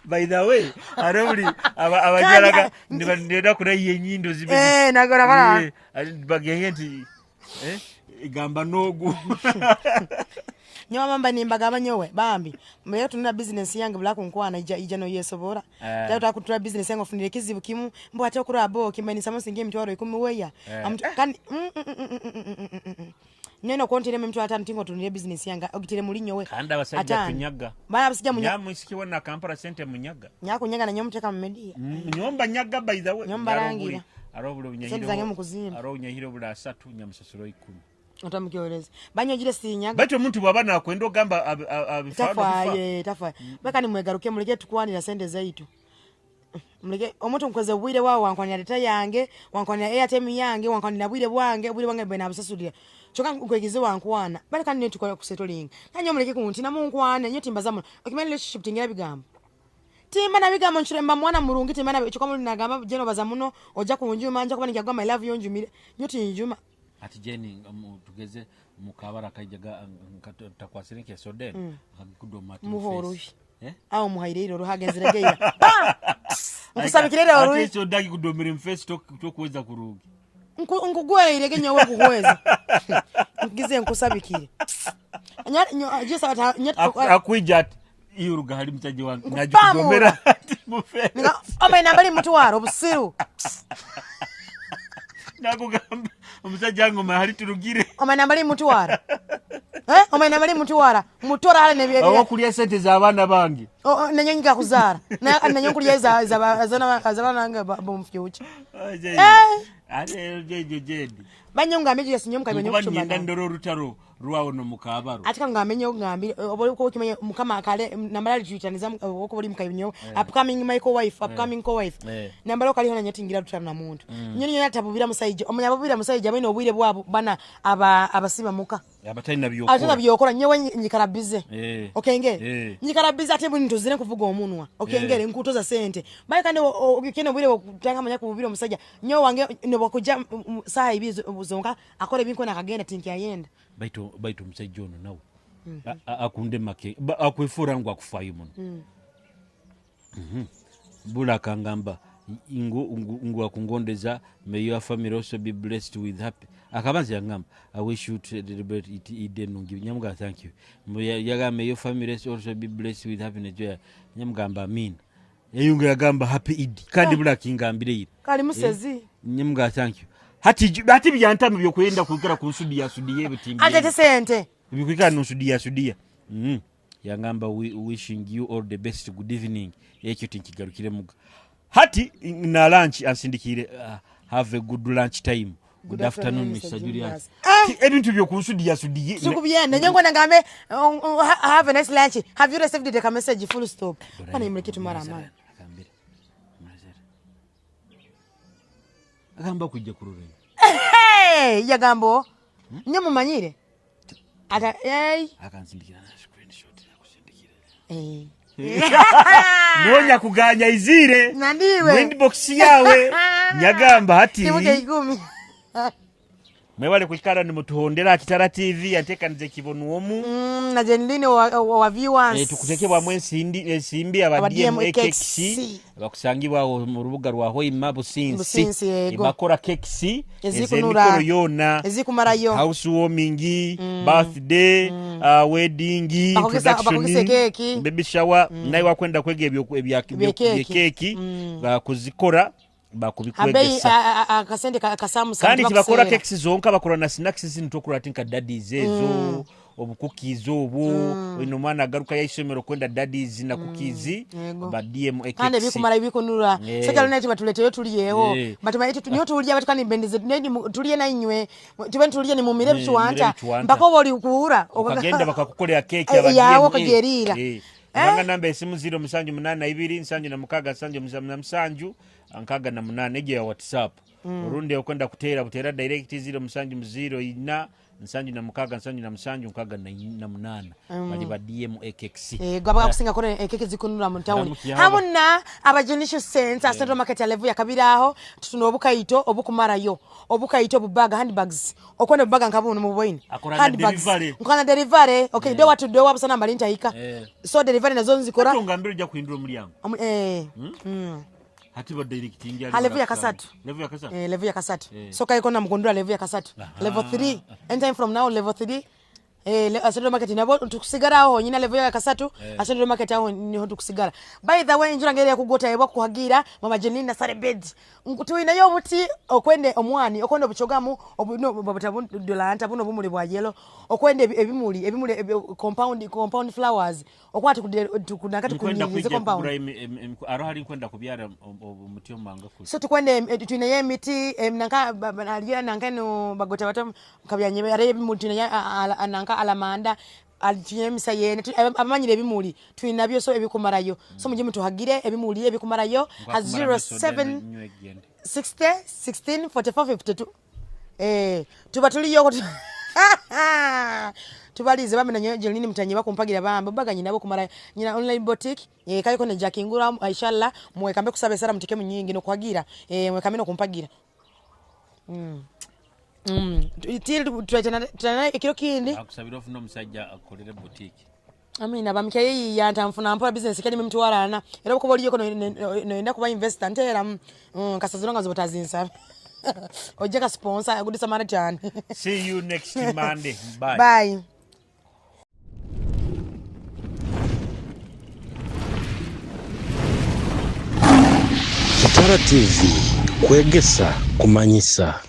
Speaker 1: By the way, arobuli abajalaga nibandenda kurayiye enyindo zibe.
Speaker 2: Nagora bara.
Speaker 1: Bagenge nti gamba nogu.
Speaker 2: Nyowa mamba nimbagaba nyowe bambi. Mwe tununa business yange bulaku nkwana ija ija no yesobora. Tayo takutura business yange ofunire kizibu kimu mbo ate okura abo kimba ni samosi ngiye mitwaro 10 weya. Kan Neno konti reme mtu 5 tingo tunire business yange ogitire muri nyowe.
Speaker 1: Kanda abasajja kunyaga.
Speaker 2: Bana abasajja munyaga.
Speaker 1: Nyamu wana Kampala sente munyaga.
Speaker 2: Nyakunyaga na nyomuteka mu media.
Speaker 1: Nyomba nyaga by the way.
Speaker 2: Nyomba rangira.
Speaker 1: Arobule unyahiro.
Speaker 2: Sente zange mukuzimba.
Speaker 1: Aro unyahiro bula 3 nyamusasuro 10.
Speaker 2: Otamukioleza. Banyogire sinyaga.
Speaker 1: Baitu omuntu bwaba nakwenda ogamba abifaano
Speaker 2: Tafaye, tafaye. Baka nimwegaruke muleke tukwanira sente zaitu. Muleke omuntu nkweze bwire wawo wankwanira data yange, wankwanira airtime yange, wankwanira bwire bwange, bwire bwange bwe nabusasulira. Kyokka nkwegize wankwana. Bali kandi ne tukola kusettling. Nanyo muleke kunti namunkwana nyo timbaza muno. Okimanya relationship tingira bigambo. Timba na bigambo nchiremba mwana murungi timba na kyokka muli nagamba jeno baza muno ojja kunjuma nja kuba nikagamba I love you njumire. Nyo tinjuma.
Speaker 1: Ati Jenny tugeze mukabara kaijaga takwasire nke soden akagikudoma ati
Speaker 2: Muhoro. Awo muhaire ro hagenzire geya. Nkusabikire rero
Speaker 1: Ati soda gikudomere mface tokuweza kurugi.
Speaker 2: Nkugwereire genyo we kuhweza. Ngize nkusabikire. Nya jesa nya
Speaker 1: Akuija ati iruga hali mtaji wangu najikudomera ati muface.
Speaker 2: Ninga oma inambali mutwaro obusiru.
Speaker 1: Nakugamba omusajja ngoma hali turugire.
Speaker 2: Oma inambali mutwaro. Eh, omanyi namali mutwara mutwara hale ne
Speaker 1: Awakulya sente z'abaana bange.
Speaker 2: Nenye nyiga kuzaara nenye nkulya ez'abaana bange bomufyuca.
Speaker 1: Ate jejo jendi.
Speaker 2: Banye ngambe Julius nyo mukabi
Speaker 1: nkuba ngenda ndora orutaro rwawo no mukabaro.
Speaker 2: Ate kangambe nyo ngambe oba uko kimanye mukama akale namala litwitaniza uko buli mukabi nyo upcoming my co-wife, upcoming co-wife. Nambala okaliho nanye tingira rutaro na muntu. Nyo nyo atabubira musayija omanya abubira musayija bino obwire bwabo bana aba abasiba muka.
Speaker 1: Abatalina byokora.
Speaker 2: Abatalina byokora nyewe nyikara bize. Okenge. Nyikara bize ate buli ntozire nkuvuga omunwa. Okengere nkutoza sente. Baye kandi okene obwire bwokutanga manya kububira omusajja. Nyo wange ne bwakuja saa ibizo zonka akora ebinko nakagenda tinki ayenda.
Speaker 1: Baitu baitu omusajja ono nawe. Akunde make akwefura ngu akufayo muno. Bula akangamba ngu akungondeza, may your family also be blessed with happy. Akabanza yangamba I wish you to celebrate it Eden nungi. Nyamuga thank you. Yaga may your family also be blessed with happiness joy. Nyamugamba amin. Eyunga yagamba happy Eid. Kandi bula kingambire ire.
Speaker 2: Kali musezi.
Speaker 1: Nyamuga thank you. Hati hati byantama byokwenda kukira ku sudi ya sudi yebitimbi.
Speaker 2: Ate sente.
Speaker 1: Bikwika no sudi ya sudiya. Yangamba wishing you all the best, good evening. Ekyo tinkigarukire muga. Hati na lunch ansindikire, have a good lunch time. Good afternoon, Mr. Julius. Ebintu byokunsudiya sudiye.
Speaker 2: Sikubyenda nyengo nangambe have a nice lunch. Have you received the message full stop? Bana imureke tumara amani.
Speaker 1: Akambira. Agamba kujja kururenya.
Speaker 2: Hey, yagambo. Nyo mumanyire. Ata hey.
Speaker 1: Akansindikira na screenshot nakusindikira. Nonya kuganya izire.
Speaker 2: Nandiwe.
Speaker 1: Inbox yawe. Nyagamba hati.
Speaker 2: Kibuke ikumi.
Speaker 1: Mwebale kuikara ni mutuhondera Kitara TV yatekanize kibonuomu.
Speaker 2: Na Jenline wa viewers.
Speaker 1: Tukuteke bwa mwensindi ensimbi aba DMAKC bakusangibwa mu rubuga rwa Hoima Businsi.
Speaker 2: Businsi yego.
Speaker 1: Bakora kekisi
Speaker 2: ezikunura
Speaker 1: yona
Speaker 2: ezikumarayo
Speaker 1: housewarming, birthday, wedding, introduction, baby shower. Naye wakwenda kwega ebyo ebya keki bakuzikora bakubikwegesa
Speaker 2: akasente kasamu.
Speaker 1: Kandi tibakora kekisi zonka bakora na snacks zino tokora tinka daddies ezo obukukizo obu ino mwana agaruka yaisomero kwenda daddies na cookies ba DMAKC.
Speaker 2: Kandi bikumara bikunura sekalo nati batuleteyo tuliyeho batumaye tunyo tulya batukani bendize tuliye na inywe tube tuliye ni mumire bichwanta mpaka oboli kuura
Speaker 1: ukagenda bakakukolera keki aba
Speaker 2: yawo kagerira.
Speaker 1: Banga namba esimu 0782 76 7 68 eje ya WhatsApp. Orundi okwenda kutera butera direct 0704 76 77 68 bali ba DMAKC.
Speaker 2: Gaba kusinga kore keke zikunura mu town. Hamuna abajenisho center Central Market ya level ya kabiraho tutuna obukaito obukumarayo obukaito bubaga handbags okwenda bubaga nkabuno mu boyini handbags nkana delivery. Okay, do what to do wabusana mbalinta hika. So delivery nazo nzikora.
Speaker 1: Tungambira ujja kuhindura omulyango. Hati ba direct ingia
Speaker 2: level ya kasatu.
Speaker 1: Level ya kasatu.
Speaker 2: Level ya kasatu. So kai kona mkundura level ya kasatu. Level 3. Anytime from now level 3. Central Market nabo tukusigara aho nyina level ya kasatu. Central Market aho niho tukusigara. By the way njura ngere kugota yebwa kuhagira mama Jenina sare bed. Tuinayo buti okwende omwani okwende obuchogamu obuno dolanta buno bumuli bwa yellow okwende ebimuli ebimuli compound flowers okwati kunaka tukunyize compound.
Speaker 1: Aro hari kwenda kubyara omuti omanga ku.
Speaker 2: So tukwende tuinaye emiti nanka aliyo nanka no bagota bato kabyanye are ebimuli tuinaye nanka alamanda alinyemisa yene abamanyire ebimuli tuinabyo so ebikumarayo. So muje mutuhagire ebimuli ebikumarayo ha 07 60 16 44 52. Tuba tuliyo tubalize bamena Jenline mutanye bakumpagira bamba baganye nabo kumara nyina online boutique kayo kone jakingura inshallah mwekambe kusabe sara mutike munyingi no kwagira mwekambe no kumpagira. Tena ekiro kindi
Speaker 1: akusabira ofuna omusajja akolere boutique.
Speaker 2: Amina bamike yanta nfuna mpola business kali mtwarana era okuba oliyo no enda kuba investor ntera kasaziro nga zotazinsa ojja ka sponsor good Samaritan.
Speaker 1: See you next Monday. Bye.
Speaker 2: Bye.
Speaker 3: Kitara TV kwegesa kumanyisa.